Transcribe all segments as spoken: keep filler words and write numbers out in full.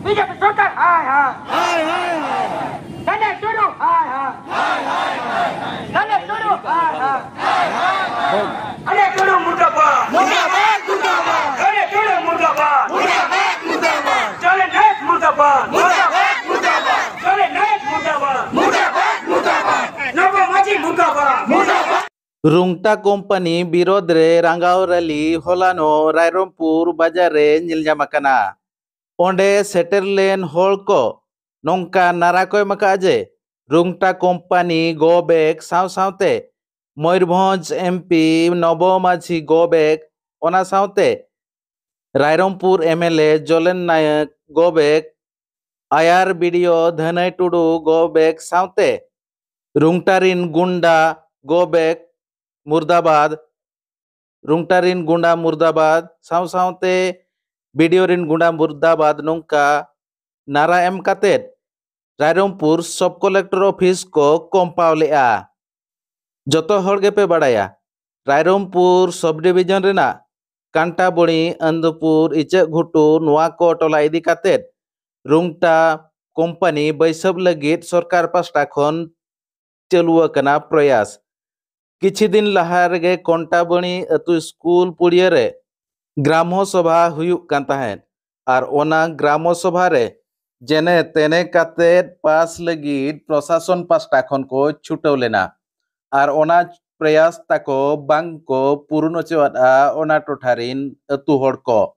BJP ᱥᱚᱨᱠᱟᱨ ᱦᱟᱭ ᱦᱟᱭ᱾ ᱦᱟᱭ ᱦᱟᱭ ᱦᱟᱭ᱾ ᱫᱟᱱᱮ ᱴᱩᱰᱩ ᱦᱟᱭ ᱦᱟᱭ᱾ ᱦᱟᱭ ᱦᱟᱭ ᱦᱟᱭ᱾ ᱫᱟᱱᱮ ᱴᱩᱰᱩ ᱢᱩᱨᱫᱟᱵᱟᱫ᱾ ᱢᱩᱨᱫᱟᱵᱟᱫ, ᱢᱩᱨᱫᱟᱵᱟᱫ᱾ ᱫᱟᱱᱮ ᱴᱩᱰᱩ ᱢᱩᱨᱫᱟᱵᱟᱫ᱾ ᱢᱩᱨᱫᱟᱵᱟᱫ, ᱢᱩᱨᱫᱟᱵᱟᱫ᱾ ᱪᱚᱞᱮ ᱱᱟᱭᱚᱠ ᱢᱩᱨᱫᱟᱵᱟᱫ᱾ ᱢᱩᱨᱫᱟᱵᱟᱫ, ᱢᱩᱨᱫᱟᱵᱟᱫ᱾ ᱪᱚᱞᱮ ᱱᱟᱭᱚᱠ ᱢᱩᱨᱫᱟᱵᱟᱫ᱾ ᱢᱩᱨᱫᱟᱵᱟᱫ, ᱢᱩᱨᱫᱟᱵᱟᱫ᱾ ᱱᱚᱵᱚ ᱢᱟᱹᱡᱷᱤ ᱢᱩᱨᱫᱟᱵᱟᱫ᱾ ᱢᱩᱨᱫᱟᱵᱟᱫ᱾ ᱨᱩᱝᱴᱟ ᱠᱳᱢᱯᱟᱱᱤ ᱵᱤᱨᱳᱫᱷ ᱨᱮ ᱨᱟᱸᱜᱟᱣ ᱨᱮᱞᱤ ᱦᱚᱞᱟᱱᱚᱜ ᱨᱟᱭᱨᱚᱝᱯᱩᱨ ᱵᱟᱡᱟᱨ ᱨᱮ ᱧᱮᱞ ᱧᱟᱢ ᱟᱠᱟᱱᱟ᱾ ᱚᱸᱰᱮ ᱥᱮᱴᱮᱨ ᱞᱮᱱ ᱦᱚᱲ ᱠᱚ ᱱᱚᱝᱠᱟ ᱱᱟᱨᱟ ᱠᱚ ᱮᱢ ᱟᱠᱟᱫᱼᱟ ᱡᱮ ᱨᱩᱝᱴᱟ ᱠᱳᱢᱯᱟᱱᱤ ᱜᱳ ᱵᱮᱠ ᱥᱟᱶ ᱥᱟᱶᱛᱮ ᱢᱚᱭᱩᱨᱵᱷᱚᱸᱡᱽ ᱮᱢᱯᱤ ᱱᱚᱵᱚ ᱢᱟᱹᱡᱷᱤ ᱜᱳ ᱵᱮᱠ, ᱚᱱᱟ ᱥᱟᱶᱛᱮ ᱨᱟᱭᱨᱚᱝᱯᱩᱨ ᱮᱢᱮᱞᱮ ᱡᱚᱞᱮᱱ ᱱᱟᱭᱚᱠ ᱜᱳ ᱵᱮᱠ, ᱟᱭᱟᱨ ᱵᱤᱰᱤᱳ ᱫᱷᱟᱹᱱᱟᱹᱭ ᱴᱩᱰᱩ ᱜᱳ ᱵᱮᱠ ᱥᱟᱶᱛᱮ ᱨᱩᱝᱴᱟ ᱨᱤᱱ ᱜᱩᱱᱰᱟ ᱜᱳ ᱵᱮᱠ ᱢᱩᱨᱫᱟᱵᱟᱫ, ᱨᱩᱝᱴᱟ ᱨᱤᱱ ᱜᱩᱱᱰᱟ ᱢᱩᱨᱫᱟᱵᱟᱫ, ᱥᱟᱶ ᱥᱟᱶᱛᱮ ᱵᱤᱰᱤᱳ ᱨᱤᱱ ᱜᱩᱱᱰᱟ ᱢᱩᱨᱫᱟᱵᱟᱫ, ᱱᱚᱝᱠᱟ ᱱᱟᱨᱟ ᱮᱢ ᱠᱟᱛᱮᱫ ᱨᱟᱭᱨᱚᱝᱯᱩᱨ ᱥᱚᱵ ᱠᱚᱞᱮᱠᱴᱚᱨ ᱚᱯᱷᱤᱥ ᱠᱚ ᱠᱚᱢᱯᱟᱣ ᱞᱮᱫᱼᱟ᱾ ᱡᱚᱛᱚ ᱦᱚᱲ ᱜᱮᱯᱮ ᱵᱟᱲᱟᱭᱟ, ᱨᱟᱭᱨᱚᱝᱯᱩᱨ ᱥᱚᱵ ᱰᱤᱵᱤᱡᱚᱱ ᱨᱮᱱᱟᱜ ᱠᱟᱱᱴᱟᱵᱚᱲᱤ, ᱟᱱᱫᱚᱯᱩᱨ, ᱤᱪᱟᱹᱜ ᱜᱷᱩᱴᱩ, ᱱᱚᱣᱟ ᱠᱚ ᱴᱚᱞᱟ ᱤᱫᱤ ᱠᱟᱛᱮᱫ ᱨᱩᱝᱴᱟ ᱠᱳᱢᱯᱟᱱᱤ ᱵᱟᱹᱭᱥᱟᱹᱵ ᱞᱟᱹᱜᱤᱫ ᱥᱚᱨᱠᱟᱨ ᱯᱟᱥᱴᱟ ᱠᱷᱚᱱ ᱪᱟᱹᱞᱩ ᱟᱠᱟᱱᱟ ᱯᱨᱚᱭᱟᱥ᱾ ᱠᱤᱪᱷᱤ ᱫᱤᱱ ᱞᱟᱦᱟ ᱨᱮᱜᱮ ᱠᱚᱱᱴᱟᱵᱟᱹᱲᱤ ᱟᱹᱛᱩ ᱥᱠᱩᱞ ᱯᱩᱲᱤᱭᱟᱹ ᱨᱮ ᱜᱨᱟᱢᱚ ᱥᱚᱵᱷᱟ ᱦᱩᱭᱩᱜ ᱠᱟᱱ ᱛᱟᱦᱮᱸᱫ, ᱟᱨ ᱚᱱᱟ ᱜᱨᱟᱢᱚ ᱥᱚᱵᱷᱟ ᱨᱮ ᱡᱮᱱᱮ ᱛᱮᱱᱮ ᱠᱟᱛᱮᱫ ᱯᱟᱥ ᱞᱟᱹᱜᱤᱫ ᱯᱨᱚᱥᱟᱥᱚᱱ ᱯᱟᱥᱴᱟ ᱠᱷᱚᱱ ᱠᱚ ᱪᱷᱩᱴᱟᱹᱣ ᱞᱮᱱᱟ, ᱟᱨ ᱚᱱᱟ ᱯᱨᱚᱭᱟᱥ ᱛᱟᱠᱚ ᱵᱟᱝ ᱠᱚ ᱯᱩᱨᱩᱱ ᱚᱪᱚᱣᱟᱫᱼᱟ ᱚᱱᱟ ᱴᱚᱴᱷᱟ ᱨᱤᱱ ᱟᱹᱛᱩ ᱦᱚᱲ ᱠᱚ᱾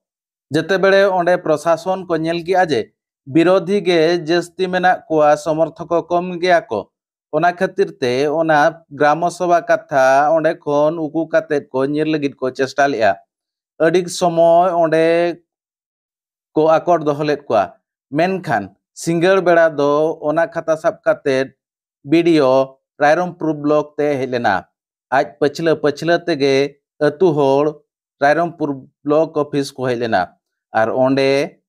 ᱡᱮᱛᱮ ᱵᱮᱲᱮ ᱚᱸᱰᱮ ᱯᱨᱚᱥᱟᱥᱚᱱ ᱠᱚ ᱧᱮᱞ ᱠᱮᱜᱼᱟ ᱡᱮ ᱵᱤᱨᱳᱫᱷᱤ ᱜᱮ ᱡᱟᱹᱥᱛᱤ ᱢᱮᱱᱟᱜ ᱠᱚᱣᱟ, ᱥᱚᱢᱚᱨᱛᱷᱚᱠ ᱠᱚ ᱠᱚᱢ ᱜᱮᱭᱟ ᱠᱚ, ᱚᱱᱟ ᱠᱷᱟᱹᱛᱤᱨ ᱛᱮ ᱚᱱᱟ ᱜᱨᱟᱢᱚ ᱥᱚᱵᱷᱟ ᱠᱟᱛᱷᱟ ᱚᱸᱰᱮ ᱠᱷᱚᱱ ᱩᱠᱩ ᱠᱟᱛᱮᱫ ᱠᱚ ᱧᱤᱨ ᱞᱟᱹᱜᱤᱫ ᱠᱚ ᱪᱮᱥᱴᱟ ᱞᱮᱫᱼᱟ᱾ ᱟᱹᱰᱤ ᱥᱚᱢᱚᱭ ᱚᱸᱰᱮ ᱠᱚ ᱟᱠᱚᱴ ᱫᱚᱦᱚ ᱞᱮᱫ ᱠᱚᱣᱟ᱾ ᱢᱮᱱᱠᱷᱟᱱ ᱥᱤᱸᱜᱟᱹᱲ ᱵᱮᱲᱟ ᱫᱚ ᱚᱱᱟ ᱠᱷᱟᱛᱟ ᱥᱟᱵ ᱠᱟᱛᱮᱫ ᱵᱤᱰᱤᱳ ᱨᱟᱭᱨᱚᱝᱯᱩᱨ ᱵᱞᱚᱠ ᱛᱮ ᱦᱮᱡ ᱞᱮᱱᱟ᱾ ᱟᱡ ᱯᱟᱹᱪᱷᱞᱟᱹ ᱯᱟᱹᱪᱷᱞᱟᱹ ᱛᱮᱜᱮ ᱟᱹᱛᱩ ᱦᱚᱲ ᱨᱟᱭᱨᱚᱝᱯᱩᱨ ᱵᱞᱚᱠ ᱚᱯᱷᱤᱥ ᱠᱚ ᱦᱮᱡ ᱞᱮᱱᱟ, ᱟᱨ ᱚᱸᱰᱮ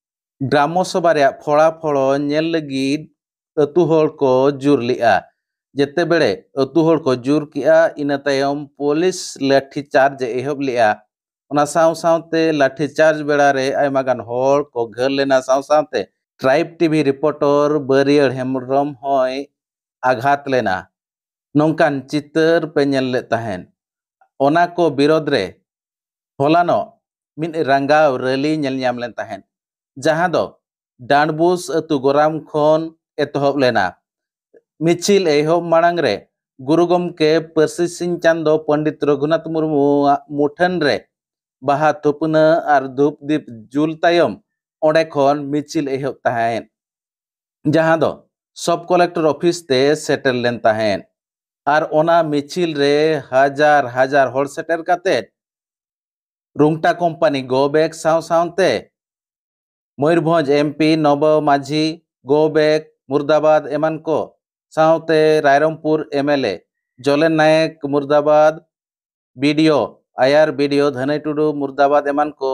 ᱜᱨᱟᱢᱚ ᱥᱚᱵᱷᱟ ᱨᱮᱭᱟᱜ ᱯᱷᱚᱲᱟ ᱯᱷᱚᱲᱚ ᱧᱮᱞ ᱞᱟᱹᱜᱤᱫ ᱟᱹᱛᱩ ᱦᱚᱲ ᱠᱚ ᱡᱳᱨ ᱞᱮᱫᱼᱟ᱾ ᱡᱮᱛᱮ ᱵᱮᱲᱮ ᱟᱹᱛᱩ ᱦᱚᱲ ᱠᱚ ᱡᱳᱨ ᱠᱮᱜᱼᱟ, ᱤᱱᱟᱹ ᱛᱟᱭᱚᱢ ᱯᱩᱞᱤᱥ ᱞᱟᱹᱴᱷᱤ ᱪᱟᱨᱡᱽ ᱮ ᱮᱦᱚᱵ ᱞᱮᱫᱼᱟ᱾ ᱚᱱᱟ ᱥᱟᱶ ᱥᱟᱶᱛᱮ ᱞᱟᱹᱴᱷᱤ ᱪᱟᱨᱡᱽ ᱵᱮᱲᱟ ᱨᱮ ᱟᱭᱢᱟ ᱜᱟᱱ ᱦᱚᱲ ᱠᱚ ᱜᱷᱟᱹᱞ ᱞᱮᱱᱟ, ᱥᱟᱶ ᱥᱟᱶᱛᱮ ᱴᱨᱟᱭᱤᱵᱽ ᱴᱤᱵᱷᱤ ᱨᱤᱯᱳᱨᱴᱚᱨ ᱵᱟᱹᱨᱤᱭᱟᱹᱲ ᱦᱮᱢᱵᱨᱚᱢ ᱦᱚᱸᱭ ᱟᱜᱷᱟᱛ ᱞᱮᱱᱟ᱾ ᱱᱚᱝᱠᱟᱱ ᱪᱤᱛᱟᱹᱨ ᱯᱮ ᱧᱮᱞ ᱞᱮᱫ ᱛᱟᱦᱮᱸᱫ᱾ ᱚᱱᱟ ᱠᱚ ᱵᱤᱨᱳᱫᱷ ᱨᱮ ᱦᱚᱞᱟᱱᱚᱜ ᱢᱤᱫ ᱨᱟᱸᱜᱟᱣ ᱨᱮᱞᱤ ᱧᱮᱞ ᱧᱟᱢ ᱞᱮᱱ ᱛᱟᱦᱮᱸᱫ, ᱡᱟᱦᱟᱸ ᱫᱚ ᱰᱟᱸᱰᱵᱩᱥ ᱟᱹᱛᱩ ᱜᱚᱨᱟᱢ ᱠᱷᱚᱱ ᱮᱛᱚᱦᱚᱵ ᱞᱮᱱᱟ᱾ ᱢᱤᱪᱷᱤᱞ ᱮᱦᱚᱵ ᱢᱟᱲᱟᱝ ᱨᱮ ᱜᱩᱨᱩ ᱜᱚᱢᱠᱮ ᱯᱟᱹᱨᱥᱤ ᱥᱤᱧ ᱪᱟᱸᱫᱚ ᱯᱚᱱᱰᱤᱛ ᱨᱚᱜᱷᱩᱱᱟᱛᱷ ᱢᱩᱨᱢᱩᱣᱟᱜ ᱢᱩᱴᱷᱟᱹᱱ ᱨᱮ ᱵᱟᱦᱟ ᱛᱷᱩᱯᱱᱟᱹ ᱟᱨ ᱫᱷᱩᱯ ᱫᱤᱯ ᱡᱩᱞ ᱛᱟᱭᱚᱢ ᱚᱸᱰᱮ ᱠᱷᱚᱱ ᱢᱤᱪᱷᱤᱞ ᱮᱦᱚᱵ ᱛᱟᱦᱮᱸᱫ, ᱡᱟᱦᱟᱸ ᱫᱚ ᱥᱚᱵ ᱠᱚᱞᱮᱠᱴᱚᱨ ᱚᱯᱷᱤᱥ ᱛᱮ ᱥᱮᱴᱮᱨ ᱞᱮᱱ ᱛᱟᱦᱮᱸᱫ᱾ ᱟᱨ ᱚᱱᱟ ᱢᱤᱪᱷᱤᱞ ᱨᱮ ᱦᱟᱡᱟᱨ ᱦᱟᱡᱟᱨ ᱦᱚᱲ ᱥᱮᱴᱮᱨ ᱠᱟᱛᱮ ᱨᱩᱝᱴᱟ ᱠᱚᱢᱯᱟᱱᱤ ᱜᱳ ᱵᱮᱠ ᱥᱟᱶ ᱥᱟᱶᱛᱮ ᱢᱚᱭᱩᱨᱵᱷᱚᱸᱡᱽ ᱮᱢᱯᱤ ᱱᱚᱵᱚ ᱢᱟᱹᱡᱷᱤ ᱜᱳ ᱵᱮᱠ ᱢᱩᱨᱫᱟᱵᱟᱫ ᱮᱢᱟᱱ ᱠᱚ ᱥᱟᱶᱛᱮ ᱨᱟᱭᱨᱚᱝᱯᱩᱨ ᱮᱢᱮᱞᱮ ᱡᱚᱞᱮᱱ ᱱᱟᱭᱮᱠ ᱢᱩᱨᱫᱟᱵᱟᱫ, ᱵᱤᱰᱤᱳ ᱟᱭᱟᱨ ᱵᱤᱰᱤᱳ ᱫᱷᱟᱹᱱᱟᱹᱭ ᱴᱩᱰᱩ ᱢᱩᱨᱫᱟᱵᱟᱫ ᱮᱢᱟᱱ ᱠᱚ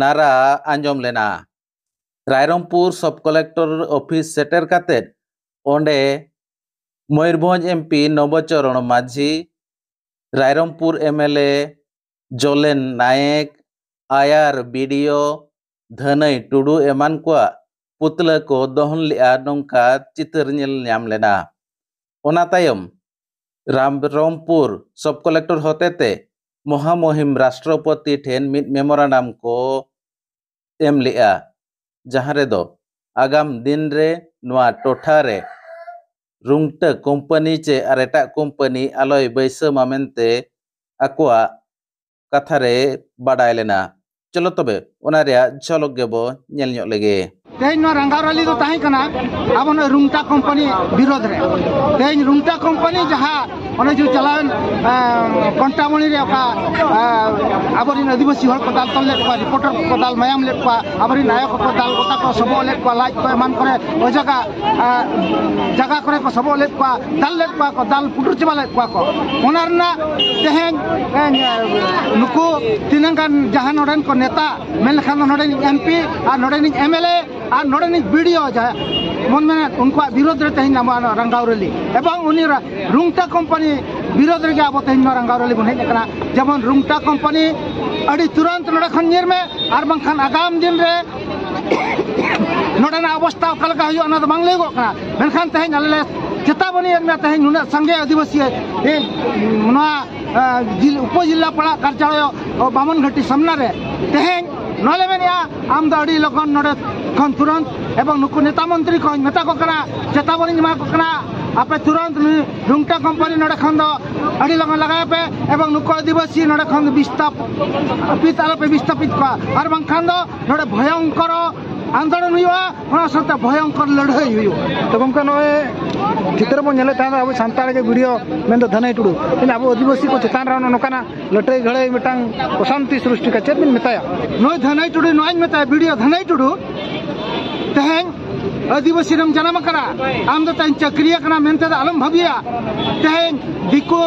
ᱱᱟᱨᱟ ᱟᱸᱡᱚᱢ ᱞᱮᱱᱟ᱾ ᱨᱟᱭᱨᱚᱝᱯᱩᱨ ᱥᱚᱵ ᱠᱚᱞᱮᱠᱴᱚᱨ ᱚᱯᱷᱤᱥ ᱥᱮᱴᱮᱨ ᱠᱟᱛᱮ ᱚᱸᱰᱮ ᱢᱚᱭᱩᱨᱵᱷᱚᱸᱡᱽ ᱮᱢᱯᱤ ᱱᱚᱵᱚᱪᱚᱨᱚᱬ ᱢᱟᱹᱡᱷᱤ, ᱨᱟᱭᱨᱚᱝᱯᱩᱨ ᱮᱢᱮᱞᱮ ᱡᱚᱞᱮᱱ ᱱᱟᱭᱮᱠ, ᱟᱭᱟᱨ ᱵᱤᱰᱤᱳ ᱫᱷᱟᱹᱱᱟᱹᱭ ᱴᱩᱰᱩ ᱮᱢᱟᱱ ᱠᱚᱣᱟᱜ ᱯᱩᱛᱞᱟᱹ ᱠᱚ ᱫᱚᱦᱚᱱ ᱞᱮᱫᱼᱟ, ᱱᱚᱝᱠᱟ ᱪᱤᱛᱟᱹᱨ ᱧᱮᱞ ᱧᱟᱢ ᱞᱮᱱᱟ᱾ ᱚᱱᱟ ᱛᱟᱭᱚᱢ ᱨᱟᱢᱨᱚᱢᱯᱩᱨ ᱥᱚᱵ ᱠᱚᱞᱮᱠᱴᱚᱨ ᱦᱚᱛᱮᱛᱮ ᱢᱚᱦᱟᱢᱚᱦᱤᱢ ᱨᱟᱥᱴᱨᱚᱯᱚᱛᱤ ᱴᱷᱮᱱ ᱢᱤᱫ ᱢᱮᱢᱳᱨᱟᱱᱰᱟᱢ ᱠᱚ ᱮᱢ ᱞᱮᱫᱼᱟ, ᱡᱟᱦᱟᱸ ᱨᱮᱫᱚ ᱟᱜᱟᱢ ᱫᱤᱱ ᱨᱮ ᱱᱚᱣᱟ ᱴᱚᱴᱷᱟ ᱨᱮ ᱨᱩᱝᱴᱟᱹ ᱠᱳᱢᱯᱟᱱᱤ ᱪᱮ ᱟᱨ ᱮᱴᱟᱜ ᱠᱳᱢᱯᱟᱱᱤ ᱟᱞᱚᱭ ᱵᱟᱹᱭᱥᱟᱹᱣ ᱢᱟ ᱢᱮᱱᱛᱮ ᱟᱠᱚᱣᱟᱜ ᱠᱟᱛᱷᱟ ᱨᱮ ᱵᱟᱰᱟᱭ ᱞᱮᱱᱟ᱾ ᱪᱚᱞᱚ ᱛᱚᱵᱮ ᱚᱱᱟ ᱨᱮᱭᱟᱜ ᱡᱷᱚᱞᱚᱠ ᱜᱮᱵᱚ ᱧᱮᱞ ᱧᱚᱜ ᱞᱮᱜᱮ᱾ ᱛᱮᱦᱮᱧ ᱱᱚᱣᱟ ᱨᱟᱸᱜᱟᱣ ᱨᱟᱞᱤ ᱫᱚ ᱛᱟᱦᱮᱸ ᱠᱟᱱᱟ ᱟᱵᱚ ᱱᱚᱜᱼᱚᱭ ᱨᱩᱝᱴᱟ ᱠᱳᱢᱯᱟᱱᱤ ᱵᱤᱨᱳᱫᱷ ᱨᱮ᱾ ᱛᱮᱦᱮᱧ ᱨᱩᱝᱴᱟ ᱠᱳᱢᱯᱟᱱᱤ ᱡᱟᱦᱟᱸ ᱚᱱᱮ ᱡᱮ ᱪᱟᱞᱟᱣᱮᱱ, ᱮᱸ, ᱠᱚᱱᱴᱟᱢᱚᱬᱤ ᱨᱮ ᱚᱠᱟ, ᱮᱸ, ᱟᱵᱚᱨᱮᱱ ᱟᱹᱫᱤᱵᱟᱹᱥᱤ ᱦᱚᱲ ᱠᱚ ᱫᱟᱞ ᱛᱚᱞ ᱞᱮᱫ ᱠᱚᱣᱟ, ᱨᱤᱯᱳᱨᱴᱟᱨ ᱠᱚᱠᱚ ᱫᱟᱞ ᱢᱟᱭᱟᱢ ᱞᱮᱫ ᱠᱚᱣᱟ, ᱟᱵᱚᱨᱮᱱ ᱟᱭᱳ ᱠᱚᱠᱚ ᱫᱟᱞ ᱜᱚᱴᱟ ᱠᱚ ᱥᱚᱵᱚᱜ ᱞᱮᱫ ᱠᱚᱣᱟ, ᱞᱟᱡ ᱠᱚ ᱮᱢᱟᱱ ᱠᱚᱨᱮ ᱚᱡᱚᱜᱟ, ᱮᱸ, ᱡᱟᱭᱜᱟ ᱠᱚᱨᱮ ᱠᱚ ᱥᱚᱵᱚᱜ ᱞᱮᱫ ᱠᱚᱣᱟ, ᱫᱟᱞ ᱞᱮᱫ ᱠᱚᱣᱟ ᱠᱚ, ᱫᱟᱞ ᱯᱩᱴᱩᱨ ᱪᱟᱵᱟ ᱞᱮᱫ ᱠᱚᱣᱟ ᱠᱚ᱾ ᱚᱱᱟ ᱨᱮᱱᱟᱜ ᱛᱮᱦᱮᱧ, ᱮᱸ, ᱱᱩᱠᱩ ᱛᱤᱱᱟᱹᱝ ᱜᱟᱱ ᱡᱟᱦᱟᱸ ᱱᱚᱰᱮᱱ ᱠᱚ ᱱᱮᱛᱟ, ᱢᱮᱱ ᱞᱮᱠᱷᱟᱱ ᱫᱚ ᱱᱚᱰᱮᱱᱤᱡ ᱮᱢᱯᱤ ᱟᱨ ᱱᱚᱰᱮᱱᱤᱡ ᱮᱢᱮᱞᱮ ᱟᱨ ᱱᱚᱰᱮᱱᱤᱡ ᱵᱤᱰᱤᱳ ᱡᱟᱦᱟᱸ ᱵᱚᱱ ᱢᱮᱱᱮᱫ, ᱩᱱᱠᱩᱣᱟᱜ ᱵᱤᱨᱳᱫᱷ ᱨᱮ ᱛᱮᱦᱮᱧ ᱟᱵᱚᱣᱟᱜ ᱱᱚᱣᱟ ᱨᱟᱸᱜᱟᱣ ᱨᱮᱞᱤ᱾ ᱮᱵᱚᱝ ᱩᱱᱤ ᱨᱟ-, ᱨᱩᱝᱴᱟ ᱠᱳᱢᱯᱟᱱᱤ ᱵᱤᱨᱳᱫᱷ ᱨᱮᱜᱮ ᱟᱵᱚ ᱛᱮᱦᱮᱧ ᱱᱚᱣᱟ ᱨᱟᱸᱜᱟᱣ ᱨᱮᱞᱤ ᱵᱚᱱ ᱦᱮᱡ ᱟᱠᱟᱱᱟ᱾ ᱡᱮᱢᱚᱱ ᱨᱩᱝᱴᱟ ᱠᱳᱢᱯᱟᱱᱤ ᱟᱹᱰᱤ ᱛᱩᱨᱟᱹᱱᱛ ᱱᱚᱰᱮ ᱠᱷᱚᱱ ᱧᱤᱨ ᱢᱮ, ᱟᱨ ᱵᱟᱝᱠᱷᱟᱱ ᱟᱜᱟᱢ ᱫᱤᱱ ᱨᱮ ᱱᱚᱰᱮ ᱨᱮᱱᱟᱜ ᱚᱵᱚᱥᱛᱟ ᱚᱠᱟ ᱞᱮᱠᱟ ᱦᱩᱭᱩᱜᱼᱟ, ᱚᱱᱟ ᱫᱚ ᱵᱟᱝ ᱞᱟᱹᱭᱚᱜᱚᱜ ᱠᱟᱱᱟ᱾ ᱢᱮᱱᱠᱷᱟᱱ ᱛᱮᱦᱮᱧ ᱟᱞᱮ ᱞᱮ ᱪᱮᱛᱟᱣᱟᱱᱤ ᱮᱢ ᱮᱫᱟ, ᱛᱮᱦᱮᱧ ᱱᱩᱱᱟᱹᱜ ᱥᱟᱸᱜᱮ ᱟᱹᱫᱤᱵᱟᱹᱥᱤ, ᱮ, ᱱᱚᱣᱟ, ᱮ, ᱡᱤᱞ-, ᱩᱯᱚᱡᱮᱞᱟ ᱯᱟᱲᱟ ᱠᱟᱨᱡᱟᱞᱚᱭ ᱵᱟᱢᱚᱱ ᱜᱷᱟᱹᱴᱤ ᱥᱟᱢᱱᱟ ᱨᱮ ᱛᱮᱦᱮᱧ ᱱᱚᱣᱟ ᱞᱮ ᱢᱮᱱᱮᱫᱼᱟ, ᱟᱢ ᱫᱚ ᱟᱹᱰᱤ ᱞᱚᱜᱚᱱ ᱱᱚᱰᱮ ᱠᱷᱚᱱ ᱛᱩᱨᱟᱹᱱᱛ ᱮᱵᱚᱝ ᱱᱩᱠᱩ ᱱᱮᱛᱟ ᱢᱚᱱᱛᱨᱤ ᱠᱚᱧ ᱢᱮᱛᱟ ᱠᱚ ᱠᱟᱱᱟ, ᱪᱮᱛᱟᱣᱟᱱᱤᱧ ᱮᱢᱟ ᱠᱚ ᱠᱟᱱᱟ, ᱟᱯᱮ ᱛᱩᱨᱟᱹᱱᱛ ᱱᱩᱭ ᱨᱩᱝᱴᱟ ᱠᱳᱢᱯᱟᱱᱤ ᱱᱚᱰᱮ ᱠᱷᱚᱱ ᱫᱚ ᱟᱹᱰᱤ ᱞᱚᱜᱚᱱ ᱞᱟᱜᱟᱭ ᱯᱮ ᱮᱵᱚᱝ ᱱᱩᱠᱩ ᱟᱹᱫᱤᱵᱟᱹᱥᱤ ᱱᱚᱰᱮ ᱠᱷᱚᱱ ᱫᱚ ᱵᱤᱥᱛᱟᱯᱤᱛ ᱟᱞᱚ ᱯᱮ ᱵᱤᱥᱛᱟᱯᱤᱛ ᱠᱚᱣᱟ, ᱟᱨ ᱵᱟᱝᱠᱷᱟᱱ ᱫᱚ ᱱᱚᱰᱮ ᱵᱷᱚᱭᱚᱝᱠᱚᱨ ᱟᱱᱫᱳᱞᱚᱱ ᱦᱩᱭᱩᱜᱼᱟ, ᱚᱱᱟ ᱥᱟᱶᱛᱮ ᱵᱷᱚᱭᱚᱝᱠᱚᱨ ᱞᱟᱹᱲᱦᱟᱹᱭ ᱦᱩᱭᱩᱜᱼᱟ᱾ ᱛᱚ ᱜᱚᱢᱠᱮ, ᱱᱚᱜᱼᱚᱭ ᱪᱤᱛᱟᱹᱨ ᱵᱚᱱ ᱧᱮᱞᱮᱫ ᱛᱟᱦᱮᱸᱫ ᱟᱵᱚ ᱥᱟᱱᱛᱟᱲ ᱜᱮ ᱵᱷᱤᱰᱤᱭᱳ ᱢᱮᱱᱫᱚ ᱫᱷᱟᱹᱱᱟᱹᱭ ᱴᱩᱰᱩ, ᱛᱮᱦᱮᱧ ᱟᱵᱚ ᱟᱹᱫᱤᱵᱟᱹᱥᱤ ᱠᱚ ᱪᱮᱛᱟᱱ ᱨᱮ ᱱᱚᱝᱠᱟᱱᱟᱜ ᱞᱟᱹᱴᱟᱹᱭ ᱜᱷᱟᱹᱲᱟᱹᱭ ᱢᱤᱫᱴᱟᱝ ᱚᱥᱟᱱᱛᱤ ᱥᱨᱤᱥᱴᱤ ᱠᱟᱜ, ᱪᱮᱫ ᱵᱤᱱ ᱢᱮᱛᱟᱭᱟ? ᱱᱩᱭ ᱫᱷᱟᱹᱱᱟᱹᱭ ᱴᱩᱰᱩ, ᱱᱚᱣᱟᱧ ᱢᱮᱛᱟᱭᱟ, ᱵᱷᱤᱰᱤᱭᱳ ᱫᱷᱟᱹᱱᱟᱹᱭ ᱴᱩᱰᱩ, ᱛᱮᱦᱮᱧ ᱟᱹᱫᱤᱵᱟᱹᱥᱤ ᱨᱮᱢ ᱡᱟᱱᱟᱢ ᱟᱠᱟᱱᱟ, ᱟᱢ ᱫᱚ ᱛᱮᱦᱮᱧ ᱪᱟᱹᱠᱨᱤ ᱟᱠᱟᱱᱟ ᱢᱮᱱᱛᱮ ᱫᱚ ᱟᱞᱚᱢ ᱵᱷᱟᱹᱵᱤᱭᱟ᱾ ᱛᱮᱦᱮᱧ ᱫᱤᱠᱩ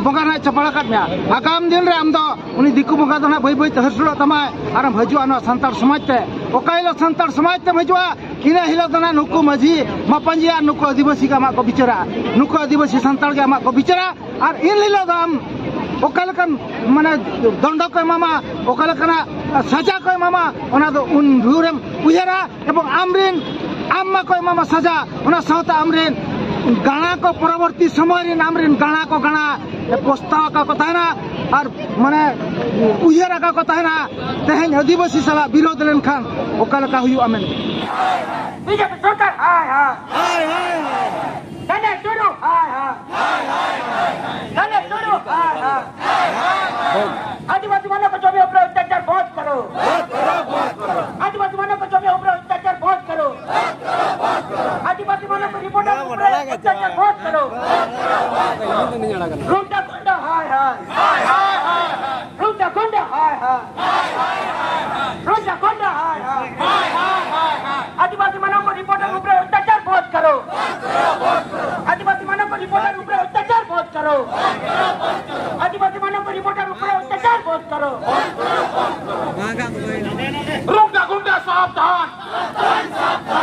ᱵᱚᱸᱜᱟ ᱱᱟᱜ ᱪᱟᱯᱟᱲ ᱟᱠᱟᱫ ᱢᱮᱭᱟ, ᱟᱜᱟᱢ ᱫᱤᱱ ᱨᱮ ᱟᱢ ᱫᱚ ᱩᱱᱤ ᱫᱤᱠᱩ ᱵᱚᱸᱜᱟ ᱫᱚ ᱱᱟᱜ ᱵᱟᱹᱭ ᱵᱟᱹᱭ ᱛᱮ ᱦᱟᱹᱥᱩᱲᱚᱜ ᱛᱟᱢᱟᱭ, ᱟᱨᱮᱢ ᱦᱤᱡᱩᱜᱼᱟ ᱱᱚᱣᱟ ᱥᱟᱱᱛᱟᱲ ᱥᱚᱢᱟᱡᱽ ᱛᱮ᱾ ᱚᱠᱟ ᱦᱤᱞᱳᱜ ᱥᱟᱱᱛᱟᱲ ᱥᱚᱢᱟᱡᱽ ᱛᱮᱢ ᱦᱤᱡᱩᱜᱼᱟ, ᱤᱱᱟᱹ ᱦᱤᱞᱳᱜ ᱫᱚ ᱱᱟᱜ ᱱᱩᱠᱩ ᱢᱟᱹᱡᱷᱤ ᱢᱟᱯᱟᱧᱡᱤ ᱟᱨ ᱱᱩᱠᱩ ᱟᱹᱫᱤᱵᱟᱹᱥᱤ ᱜᱮ ᱟᱢᱟᱜ ᱠᱚ ᱵᱤᱪᱟᱹᱨᱟ, ᱱᱩᱠᱩ ᱟᱹᱫᱤᱵᱟᱹᱥᱤ ᱥᱟᱱᱛᱟᱲ ᱜᱮ ᱟᱢᱟᱜ ᱠᱚ ᱵᱤᱪᱟᱹᱨᱟ᱾ ᱟᱨ ᱤᱱ ᱦᱤᱞᱳᱜ ᱫᱚ ᱟᱢ ᱚᱠᱟ ᱞᱮᱠᱟᱱ, ᱢᱟᱱᱮ, ᱫᱚᱱᱰᱚ ᱠᱚ ᱮᱢᱟᱢᱟ, ᱚᱠᱟ ᱞᱮᱠᱟᱱᱟᱜ ᱥᱟᱡᱟ ᱠᱚ ᱮᱢᱟᱢᱟ, ᱚᱱᱟ ᱫᱚ ᱩᱱ ᱵᱷᱳᱨᱮᱢ ᱩᱭᱦᱟᱹᱨᱟ᱾ ᱮᱵᱚᱝ ᱟᱢᱨᱮᱱ, ᱟᱢ ᱢᱟᱠᱚ ᱮᱢᱟᱢᱟ ᱥᱟᱡᱟ, ᱚᱱᱟ ᱥᱟᱶᱛᱮ ᱟᱢᱨᱮᱱ ᱜᱟᱬᱟ ᱠᱚ, ᱯᱚᱨᱚᱵᱚᱨᱛᱤ ᱥᱚᱢᱚᱭ ᱨᱮᱱ ᱟᱢᱨᱮᱱ ᱜᱟᱬᱟ ᱠᱚ ᱜᱟᱬᱟ ᱯᱚᱥᱛᱟᱣ ᱟᱠᱟ ᱠᱚ ᱛᱟᱦᱮᱱᱟ, ᱟᱨ, ᱢᱟᱱᱮ, ᱩᱭᱦᱟᱹᱨ ᱟᱠᱟ ᱠᱚ ᱛᱟᱦᱮᱱᱟ, ᱛᱮᱦᱮᱧ ᱟᱹᱫᱤᱵᱟᱹᱥᱤ ᱥᱟᱞᱟᱜ ᱵᱤᱨᱳᱫ ᱞᱮᱱᱠᱷᱟᱱ ᱚᱠᱟ ᱞᱮᱠᱟ ᱦᱩᱭᱩᱜᱼᱟ ᱢᱮᱱᱛᱮ᱾ ᱵᱤᱡᱮᱯᱤ ᱥᱚᱨᱠᱟᱨ ᱦᱟᱭ ᱦᱟᱭ᱾ ᱦᱟᱭ ᱦᱟᱭ ᱦᱟᱭ᱾ ᱫᱷᱟᱹᱱᱟᱹᱭ ᱴᱩᱰᱩ ᱦᱟᱭ ᱦᱟᱭ᱾ ᱦᱟᱭ ᱦᱟᱭ ᱦᱟᱭ᱾ ᱫᱷᱟᱹᱱᱟᱹᱭ ᱴᱩᱰᱩ ᱦᱟᱭ ᱦᱟᱭ᱾ ᱦᱟᱭ ᱦᱟᱭ ᱦᱟᱭ᱾ ᱟᱹᱫᱤᱵᱟᱹᱥᱤ ᱢᱟᱱᱚ ᱠᱚ ᱡᱚᱢᱤ ᱩᱯᱨᱮ ᱚᱛᱛᱟᱪᱟᱨ ᱵᱚᱱᱫ ᱠᱟᱨᱚ᱾ ᱵᱚᱱᱫ ᱠᱟᱨᱚ, ᱵᱚᱱᱫ ᱠᱟᱨᱚ᱾ ᱟᱹᱫᱤᱵᱟᱹᱥᱤ ᱢᱟᱱᱚ ᱠᱚ ᱡᱚᱢᱤ ᱩᱯᱨᱮ ᱚᱛᱛᱟᱪᱟᱨ ᱵᱚᱱᱫ ᱠᱟᱨᱚ᱾ ᱵᱚᱱᱫ ᱠᱟᱨᱚ, ᱵᱚᱱᱫ ᱠᱟᱨᱚ᱾ ᱟᱹᱫᱤᱵᱟᱹᱥᱤ ᱢᱟᱱᱚ ᱠᱚ ᱨᱤᱯᱳᱨᱴᱟᱨ ᱩᱯᱨᱮ ᱚᱛᱛᱟᱪᱟᱨ ᱵᱚᱱᱫ ᱠᱟᱨᱚ᱾ ᱵᱚᱱᱫ ᱠᱟᱨᱚ, ᱵᱚᱱᱫ ᱠᱟᱨᱚ᱾ ᱨᱩᱝᱴᱟ ᱜᱩᱱᱰᱟ ᱦᱟᱭ ᱦᱟᱭ᱾ ᱦᱟᱭ ᱦᱟᱭ ᱦᱟᱭ ᱦᱟᱭ᱾ ᱨᱩᱝᱴᱟ ᱜᱩᱱᱰᱟ ᱦᱟᱭ ᱦᱟᱭ᱾ ᱦᱟᱭ ᱦᱟᱭ ᱦᱟᱭ ᱦᱟᱭ᱾ ᱨᱩᱝᱴᱟ ᱜᱩᱱᱰᱟ ᱦᱟᱭ ᱦᱟᱭ᱾ ᱦᱟᱭ ᱦᱟᱭ ᱦᱟᱭ ᱦᱟᱭ᱾ ᱟᱹᱫᱤᱵᱟᱹᱥᱤ ᱢᱟᱱᱚ ᱠᱚ ᱨᱤᱯᱳᱨᱴᱟᱨ ᱩᱯᱨᱮ ᱚᱛᱛᱟᱪᱟᱨ ᱵᱚᱱᱫ ᱠᱟᱨᱚ᱾ ᱵᱚᱱᱫ ᱠᱟᱨᱚ, ᱵᱚᱱᱫ ᱠᱟᱨᱚ᱾ ᱟᱹᱫᱤᱵᱟᱹᱥᱤ ᱢᱟᱱᱚ ᱠᱚ ᱨᱤᱯᱳᱨᱴᱟᱨ ᱩᱯᱨᱮ ᱚᱛᱛᱟᱪᱟᱨ ᱵᱚᱱᱫ ᱠᱟᱨᱚ᱾ ᱵᱚᱱᱫ ᱠᱟᱨᱚ, ᱵᱚᱱᱫ ᱠᱟᱨᱚ᱾ ᱟᱹᱫᱤᱵᱟᱹᱥᱤ ᱢᱟᱱᱚ ᱠᱚ ᱨᱤᱯᱳᱨᱴᱟᱨ ᱩᱯᱨᱮ ᱚᱛᱛᱟᱪᱟᱨ ᱵᱚᱱᱫ ᱠᱟᱨᱚ᱾ ᱵᱚᱱᱫ ᱠᱟᱨᱚ, ᱵᱚᱱᱫ ᱠᱟᱨᱚ᱾ ᱨᱩᱝᱴᱟ ᱜᱩᱱᱰᱟ ᱥᱟᱵᱫᱷᱟᱱ।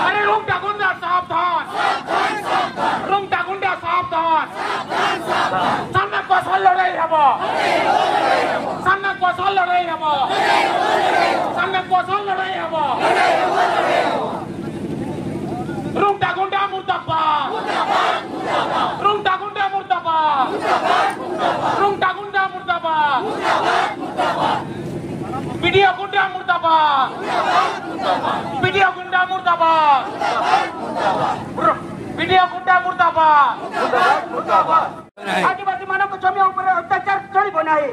আরে রুংটা গুন্ডা সাবধান। রুংটা গুন্ডা সাবধান। সামনে কৌশল লড়াই হব। সামনে কৌশল লড়াই হব। সামনে কৌশল লড়াই হব। मुर्दाबाद। बीडीओ गुंडा मुर्दाबाद। मुर्दाबाद, मुर्दाबाद। आदिवासी ମାନଙ୍କ ଜମି ଉପରେ ଅତ୍ୟାଚାର ଚଳିବ ନାହିଁ।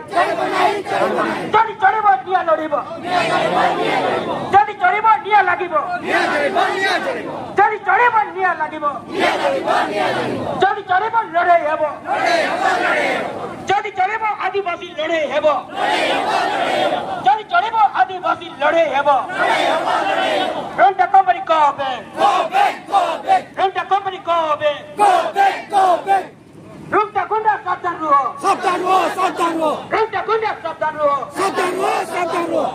ଯଦି ଚଳିବ, ନିଆଁ ଲଢ଼ିବ। ଯଦି ଚଳିବ, ନିଆଁ ଲାଗିବ। ଯଦି ଚଳିବ, ନିଆଁ ଲାଗିବ। ଯଦି ଚଳିବ, ଲଢ଼େଇ ହେବ। ଯଦି ଚଳିବ, ଆଦିବାସୀ ଲଢ଼େଇ ହେବ। ଯଦି ଚଳିବ, ଆଦିବାସୀ ଲଢ଼େଇ ହେବ। ରୁଣ୍ଡ କମ୍ପାନୀ କହ ବେ। ରୁଣ୍ଡ କମ୍ପାନୀ କହ ବେ। ରୁଣ୍ଡ ଗୁଣ୍ଡା ସାବଧାନ ରୁହ। ସାବଧାନ ରୁହ, ସାବଧାନ ରୁହ। ରୁଣ୍ଡ ଗୁଣ୍ଡା ସାବଧାନ ରୁହ। ସାବଧାନ ରୁହ, ସାବଧାନ ରୁହ।